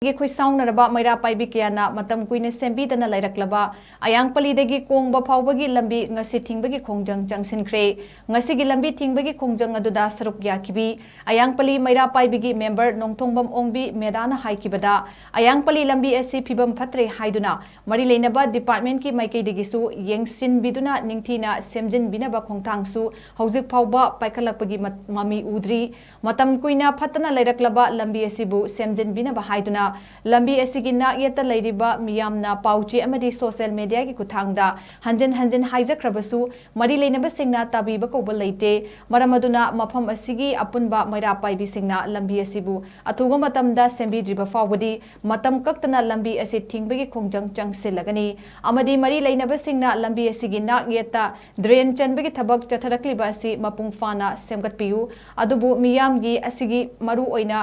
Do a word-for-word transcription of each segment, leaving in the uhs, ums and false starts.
ꯒꯤ ꯈꯨꯠꯁꯥꯎꯅꯔꯕ ꯃꯩꯔꯥ ꯄꯥꯏꯕꯤ ꯀꯌꯥꯅ ꯃꯇꯝ ꯀꯨꯏꯅ ꯁꯦꯝꯕꯤꯗꯅ ꯂꯩꯔꯛꯂꯕ ꯑꯌꯥꯡꯄꯜꯂꯤꯗꯒꯤ ꯀꯣꯡꯕ ꯐꯥꯎꯕꯒꯤ ꯂꯝꯕꯤ ꯉꯁꯤ ꯊꯤꯡꯕꯒꯤ ꯈꯣꯡꯖꯪ ꯆꯪꯁꯤꯟꯈ꯭ꯔꯦ꯫ ꯉꯁꯤꯒꯤ ꯂꯝꯕꯤ ꯊꯤꯡꯕꯒꯤ ꯈꯣꯡꯖꯪ ꯑꯗꯨꯗ ꯁꯔꯨꯛ ꯌꯥꯈꯤꯕꯤ ꯑꯌꯥꯡꯄꯜꯂꯤ ꯃꯩꯔꯥ ꯄꯥꯏꯕꯤꯒꯤ ꯃꯦꯝꯕꯔ ꯅꯣꯡꯊꯣꯡꯕꯝ ꯑꯣꯡꯕꯤ ꯃꯦꯗꯥꯅ ꯍꯥꯏꯈꯤꯕꯗ, ꯑꯌꯥꯡꯄꯜꯂꯤ ꯂꯝꯕꯤ ꯑꯁꯤ ꯐꯤꯕꯝ ꯐꯠꯇ꯭ꯔꯦ ꯍꯥꯏꯗꯨꯅ ꯃꯔꯤ ꯂꯩꯅꯕ ꯗꯤꯄꯥꯔꯠꯃꯦꯟꯠꯀꯤ ꯃꯥꯏꯀꯩꯗꯒꯤꯁꯨ ꯌꯦꯡꯁꯤꯟꯕꯤꯗꯨꯅ ꯅꯤꯡꯊꯤꯅ ꯁꯦꯝꯖꯤꯟꯕꯤꯅꯕ ꯈꯣꯡꯊꯥꯡꯁꯨ ꯍꯧꯖꯤꯛ ꯐꯥꯎꯕ ꯄꯥꯏꯈꯠꯂꯛꯄꯒꯤ ꯃ-, ꯃꯃꯤ ꯎꯗ꯭ꯔꯤ꯫ ꯃꯇꯝ ꯀꯨꯏꯅ ꯐꯠꯇꯅ ꯂꯩꯔꯛꯂꯕ ꯂꯝꯕꯤ ꯑꯁꯤꯕꯨ ꯁꯦꯝꯖꯤꯟꯕꯤꯅꯕ ꯍꯥꯏꯗꯨꯅ ꯂꯝꯕꯤ ꯑꯁꯤꯒꯤ ꯅꯥꯛ ꯌꯦꯠꯇ ꯂꯩꯔꯤꯕ ꯃꯤꯌꯥꯝꯅ ꯄꯥꯎ ꯆꯦ ꯑꯃꯗꯤ ꯁꯣꯁꯤꯌꯦꯜ ꯃꯦꯗꯤꯌꯥꯒꯤ ꯈꯨꯠꯊꯥꯡꯗ ꯍꯟꯖꯤꯟ ꯍꯟꯖꯤꯟ ꯍꯥꯏꯖꯈ꯭ꯔꯕꯁꯨ ꯃꯔꯤ ꯂꯩꯅꯕꯁꯤꯡꯅ ꯇꯥꯕꯤꯕ ꯀꯧꯕ ꯂꯩꯇꯦ꯫ ꯃꯔꯝ ꯑꯗꯨꯅ ꯃꯐꯝ ꯑꯁꯤꯒꯤ ꯑꯄꯨꯟꯕ ꯃꯩꯔꯥ ꯄꯥꯏꯕꯤꯁꯤꯡꯅ ꯂꯝꯕꯤ ꯑꯁꯤꯕꯨ ꯑꯊꯨꯕ ꯃꯇꯝꯗ ꯁꯦꯝꯕꯤꯗ꯭ꯔꯤꯕ ꯐꯥꯎꯕꯗꯤ ꯃꯇꯝ ꯀꯛꯇꯅ ꯂꯝꯕꯤ ꯑꯁꯤ ꯊꯤꯡꯕꯒꯤ ꯈꯣꯡꯖꯪ ꯆꯪꯁꯤꯜꯂꯒꯅꯤ ꯑꯃꯗꯤ ꯃꯔꯤ ꯂꯩꯅꯕꯁꯤꯡꯅ ꯂꯝꯕꯤ ꯑꯁꯤꯒꯤ ꯅꯥꯛ ꯌꯦꯠꯇ ꯗ꯭ꯔꯦꯟ ꯆꯟꯕꯒꯤ ꯊꯕꯛ ꯆꯠꯊꯔꯛꯂꯤꯕ ꯑꯁꯤ ꯃꯄꯨꯡ ꯐꯥꯅ ꯁꯦꯝꯒꯠꯄꯤꯌꯨ꯫ ꯑꯗꯨꯕꯨ ꯃꯤꯌꯥꯝꯒꯤ ꯑꯁꯤꯒꯤ ꯃꯔꯨ ꯑꯣꯏꯅ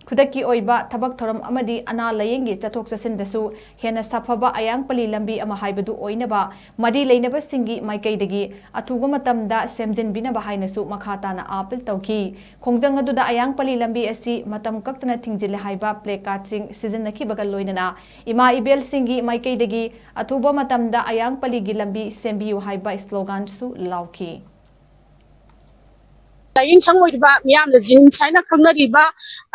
ꯈꯨꯗꯛꯀꯤ ꯑꯣꯏꯕ ꯊꯕꯛ ꯊꯧꯔꯝ ꯑꯃꯗꯤ ꯑꯅꯥ ꯂꯥꯌꯦꯡꯒꯤ ꯆꯠꯊꯣꯛ ꯆꯠꯁꯤꯟꯗꯁꯨ ꯍꯦꯟꯅ ꯁꯥꯐꯕ ꯑꯌꯥꯡꯄꯜꯂꯤ ꯂꯝꯕꯤ ꯑꯃ ꯍꯥꯏꯕꯗꯨ ꯑꯣꯏꯅꯕ ꯃꯔꯤ ꯂꯩꯅꯕꯁꯤꯡꯒꯤ ꯃꯥꯏꯀꯩꯗꯒꯤ ꯑꯊꯨꯕ ꯃꯇꯝꯗ ꯁꯦꯝꯖꯤꯟꯕꯤꯅꯕ ꯍꯥꯏꯅꯁꯨ ꯃꯈꯥ ꯇꯥꯅ ꯑꯥꯄꯤꯜ ꯇꯧꯈꯤ꯫ ꯈꯣꯡꯖꯪ ꯑꯗꯨꯗ ꯑꯌꯥꯡꯄꯜꯂꯤ ꯂꯝꯕꯤ ꯑꯁꯤ ꯃꯇꯝ ꯀꯛꯇꯅ ꯊꯤꯡꯖꯤꯜꯂꯦ ꯍꯥꯏꯕ ꯄ꯭ꯂꯦ ꯀꯥꯔꯗꯁꯤꯡ ꯁꯤꯖꯤꯟꯅꯈꯤꯕꯒ ꯂꯣꯏꯅꯅ ꯏꯃꯥ ꯏꯕꯦꯜꯁꯤꯡꯒꯤ ꯃꯥꯏꯀꯩꯗꯒꯤ ꯑꯊꯨꯕ ꯃꯇꯝꯗ ꯑꯌꯥꯡꯄꯜꯂꯤꯒꯤ ꯂꯝꯕꯤ ꯁꯦꯝꯕꯤꯌꯨ ꯍꯥꯏꯕ ꯁ꯭ꯂꯣꯒꯥꯟꯁꯨ ꯂꯥꯎꯈꯤ꯫ ꯂꯥꯏꯌꯦꯡ ꯁꯪ ꯑꯣꯏꯔꯤꯕ ꯃꯤꯌꯥꯝꯅ JNIMS ꯍꯥꯏꯅ ꯈꯪꯅꯔꯤꯕ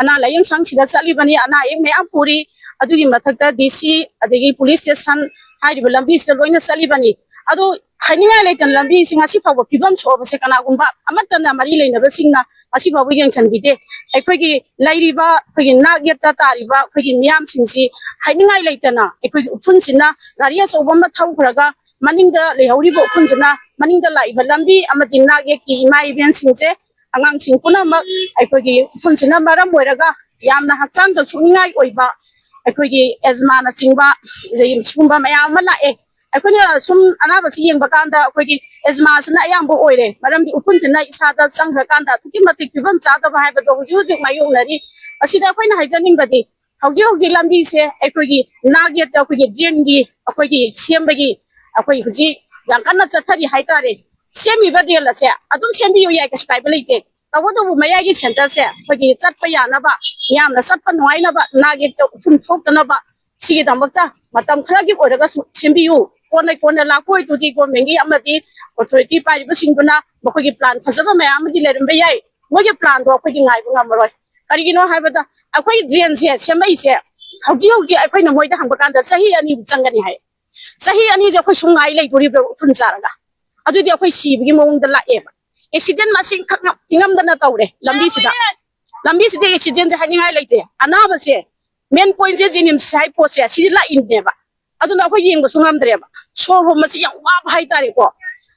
ꯑꯅꯥ ꯂꯥꯏꯌꯦꯡ ꯁꯪꯁꯤꯗ ꯆꯠꯂꯤꯕꯅꯤ꯫ ꯑꯅꯥ ꯑꯌꯦꯛ ꯃꯌꯥꯝ ꯄꯨꯔꯤ꯫ ꯑꯗꯨꯒꯤ ꯃꯊꯛꯇ DC, ꯑꯗꯒꯤ ꯄꯨꯂꯤꯁ ꯁ꯭ꯇꯦꯁꯟ ꯍꯥꯏꯔꯤꯕ ꯂꯝꯕꯤꯁꯤꯗ ꯂꯣꯏꯅ ꯆꯠꯂꯤꯕꯅꯤ꯫ ꯑꯗꯣ ꯍꯥꯏꯅꯤꯡꯉꯥꯏ ꯂꯩꯇꯅ ꯂꯝꯕꯤꯁꯤ ꯉꯁꯤ ꯐꯥꯎꯕ ꯐꯤꯕꯝ ꯁꯣꯛꯑꯕꯁꯦ ꯀꯅꯥꯒꯨꯝꯕ ꯑꯃꯠꯇꯅ ꯃꯔꯤ ꯂꯩꯅꯕꯁꯤꯡꯅ ꯉꯁꯤ ꯐꯥꯎꯕ ꯌꯦꯡꯁꯤꯟꯕꯤꯗꯦ꯫ ꯑꯩꯈꯣꯏꯒꯤ ꯂꯩꯔꯤꯕ, ꯑꯩꯈꯣꯏꯒꯤ ꯅꯥꯛ ꯌꯦꯠꯇ ꯇꯥꯔꯤꯕ ꯑꯩꯈꯣꯏꯒꯤ ꯃꯤꯌꯥꯝꯁꯤꯡꯁꯤ ꯍꯥꯏꯅꯤꯡꯉꯥꯏ ꯂꯩꯇꯅ ꯑꯩꯈꯣꯏꯒꯤ ꯎꯐꯨꯟꯁꯤꯅ ꯒꯥꯔꯤ ꯑꯆꯧꯕ ꯑꯃ ꯊꯧꯈ꯭ꯔꯒ ꯃꯅꯤꯡꯗ ꯂꯩꯍꯧꯔꯤꯕ ꯎꯐꯨꯟꯁꯤꯅ ꯃꯅꯤꯡꯗ ꯂꯥꯛꯏꯕ ꯂꯝꯕꯤ ꯑꯃꯗꯤ ꯅꯥꯛ ꯌꯦꯠꯀꯤ ꯏꯃꯥ ꯏꯕꯦꯟꯁꯤꯡꯁꯦ, ꯑꯉꯥꯡꯁꯤꯡ ꯄꯨꯝꯅꯃꯛ ꯑꯩꯈꯣꯏꯒꯤ ꯎꯐꯨꯟꯁꯤꯅ ꯃꯔꯝ ꯑꯣꯏꯔꯒ ꯌꯥꯝꯅ ꯍꯛꯆꯥꯡꯗ ꯁꯣꯛꯅꯤꯡꯉꯥꯏ ꯑꯣꯏꯕ ꯑꯩꯈꯣꯏꯒꯤ ꯑꯦꯖꯃꯥꯅꯆꯤꯡꯕ, ꯑꯗꯒꯤ ꯁꯤꯒꯨꯝꯕ ꯃꯌꯥꯝ ꯑꯃ ꯂꯥꯛꯑꯦ꯫ ꯑꯩꯈꯣꯏꯅ ꯁꯨꯝ ꯑꯅꯥꯕꯁꯤ ꯌꯦꯡꯕ ꯀꯥꯟꯗ ꯑꯩꯈꯣꯏꯒꯤ ꯑꯦꯖꯃꯥꯁꯤꯅ ꯑꯌꯥꯝꯕ ꯑꯣꯏꯔꯦ, ꯃꯔꯝꯗꯤ ꯎꯐꯨꯟꯁꯤꯅ ꯏꯁꯥꯗ ꯆꯪꯈ꯭ꯔꯀꯥꯟꯗ ꯑꯗꯨꯛꯀꯤ ꯃꯇꯤꯛ ꯐꯤꯕꯝ ꯆꯥꯗꯕ ꯍꯥꯏꯕꯗꯣ ꯍꯧꯖꯤꯛ ꯍꯧꯖꯤꯛ ꯃꯥꯌꯣꯛꯅꯔꯤ꯫ ꯑꯁꯤꯗ ꯑꯩꯈꯣꯏꯅ ꯍꯥꯏꯖꯅꯤꯡꯕꯗꯤ ꯍꯧꯖꯤꯛ ꯍꯧꯖꯤꯛ ꯂꯝꯕꯤꯁꯦ ꯑꯩꯈꯣꯏꯒꯤ ꯅꯥꯛ ꯌꯦꯠꯇ ꯑꯩꯈꯣꯏꯒꯤ ꯗ꯭ꯔꯦꯟꯒꯤ ꯑꯩꯈꯣꯏꯒꯤ ꯁꯦꯝꯕꯒꯤ ꯑꯩꯈꯣꯏ ꯍꯧꯖꯤꯛ ꯌꯥꯝ ꯀꯟꯅ ꯆꯠꯊꯔꯤ ꯍꯥꯏꯇꯥꯔꯦ꯫ ꯁꯦꯝꯃꯤꯕ ꯗ꯭ꯔꯦꯟ ꯑꯁꯦ ꯑꯗꯨꯝ ꯁꯦꯝꯕꯤꯌꯨ ꯌꯥꯏ, ꯀꯩꯁꯨ ꯀꯥꯏꯕ ꯂꯩꯇꯦ꯫ ꯇꯧꯕꯇꯕꯨ ꯃꯌꯥꯏꯒꯤ ꯁꯦꯟꯇꯔꯁꯦ ꯑꯩꯈꯣꯏꯒꯤ ꯆꯠꯄ ꯌꯥꯅꯕ, ꯃꯤꯌꯥꯝꯅ ꯆꯠꯄ ꯅꯨꯡꯉꯥꯏꯅꯕ, ꯅꯥꯒꯦꯛꯇ ꯎꯐꯨꯟ ꯊꯣꯛꯇꯅꯕ, ꯁꯤꯒꯤꯗꯃꯛꯇ ꯃꯇꯝ ꯈꯔꯒꯤ ꯑꯣꯏꯔꯒꯁꯨ ꯁꯦꯝꯕꯤꯌꯨ꯫ ꯀꯣꯟꯅ ꯀꯣꯟꯅ ꯂꯥꯛꯄ ꯑꯣꯏꯗꯨꯗꯤ ꯒꯣꯔꯃꯦꯟꯒꯤ ꯑꯃꯗꯤ ꯑꯣꯊꯣꯔꯤꯇꯤ ꯄꯥꯏꯔꯤꯕꯁꯤꯡꯗꯨꯅ ꯃꯈꯣꯏꯒꯤ ꯄ꯭ꯂꯥꯟ ꯐꯖꯕ ꯃꯌꯥꯝ ꯑꯃꯗꯤ ꯂꯩꯔꯝꯕ ꯌꯥꯏ꯫ ꯃꯣꯏꯒꯤ ꯄ꯭ꯂꯥꯟꯗꯣ ꯑꯩꯈꯣꯏꯗꯤ ꯉꯥꯏꯕ ꯉꯝꯃꯔꯣꯏ꯫ ꯀꯔꯤꯒꯤꯅꯣ ꯍꯥꯏꯕꯗ ꯑꯩꯈꯣꯏ ꯗ꯭ꯔꯦꯟꯁꯦ ꯁꯦꯝꯃꯛꯏꯁꯦ ꯍꯧꯖꯤꯛ ꯍꯧꯖꯤꯛ ꯑꯩꯈꯣꯏꯅ ꯃꯣꯏꯗ ꯍꯪꯕ ꯀꯥꯟꯗ ꯆꯍꯤ ꯑꯅꯤꯃꯨꯛ ꯆꯪꯒꯅꯤ ꯍꯥꯏ꯫ ꯆꯍꯤ ꯑꯅꯤꯁꯦ ꯑꯩꯈꯣꯏ ꯁꯨꯝ ꯉꯥꯏ ꯂꯩꯗꯣꯔꯤꯕ꯭ꯔꯥ ꯎꯐꯨꯟ ꯆꯥꯔꯒ? ꯑꯗꯨꯗꯤ ꯑꯩꯈꯣꯏ ꯁꯤꯕꯒꯤ ꯃꯑꯣꯡꯗ ꯂꯥꯛꯑꯦꯕ꯫ ꯑꯦꯛꯁꯤꯗꯦꯟ ꯃꯁꯤꯡ ꯈꯛ ꯏꯉꯝꯗꯅ ꯇꯧꯔꯦ ꯂꯝꯕꯤꯁꯤꯗ꯫ ꯂꯝꯕꯤꯁꯤꯗ ꯑꯦꯛꯁꯤꯗꯦꯟꯁꯦ ꯍꯥꯏꯅꯤꯡꯉꯥꯏ ꯂꯩꯇꯦ꯫ ꯑꯅꯥꯕꯁꯦ, ꯃꯦꯟ ꯄꯣꯏꯟꯁꯦ ꯖꯦꯅꯤꯝꯁ ꯍꯥꯏ ꯄꯣꯠꯁꯦ ꯁꯤꯗꯤ ꯂꯥꯛꯏꯅꯦꯕ꯫ ꯑꯗꯨꯅ ꯑꯩꯈꯣꯏ ꯌꯦꯡꯕꯁꯨ ꯉꯝꯗ꯭ꯔꯦꯕ꯫ ꯁꯣꯔ ꯍꯣꯟꯕꯁꯤ ꯌꯥꯝ ꯋꯥꯕ ꯍꯥꯏꯇꯥꯔꯦꯀꯣ꯫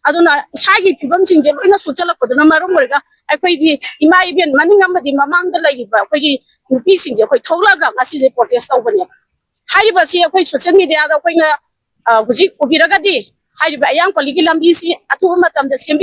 ꯑꯗꯨꯅ ꯏꯁꯥꯒꯤ ꯐꯤꯕꯝꯁꯤꯡꯁꯦ ꯂꯣꯏꯅ ꯁꯣꯛꯆꯜꯂꯛꯄꯗꯨꯅ ꯃꯔꯝ ꯑꯣꯏꯔꯒ ꯑꯩꯈꯣꯏꯒꯤ ꯏꯃꯥ ꯏꯕꯦꯟ ꯃꯅꯤꯡ ꯑꯃꯗꯤ ꯃꯃꯥꯡꯗ ꯂꯩꯔꯤꯕ ꯑꯩꯈꯣꯏꯒꯤ ꯅꯨꯄꯤꯁꯤꯡꯁꯦ ꯑꯩꯈꯣꯏ ꯊꯣꯛꯂꯛꯑꯒ ꯉꯁꯤꯁꯦ ꯄ꯭ꯔꯣꯇꯦꯁ ꯇꯧꯕꯅꯦꯕ꯫ ꯍꯥꯏꯔꯤꯕꯁꯤ ꯑꯩꯈꯣꯏ ꯁꯣꯁꯤꯌꯦꯜ ꯃꯦꯗꯤꯌꯥꯗ ꯑꯩꯈꯣꯏꯅ, ꯑ, ꯍꯧꯖꯤꯛ ꯎꯕꯤꯔꯒꯗꯤ ꯍꯥꯏꯔꯤꯕ ꯑꯌꯥꯡ ꯄꯜꯂꯤꯒꯤ ꯂꯝꯕꯤꯁꯤ ꯑꯊꯨꯕ ꯃꯇꯝꯗ ꯁꯦꯝꯕꯤ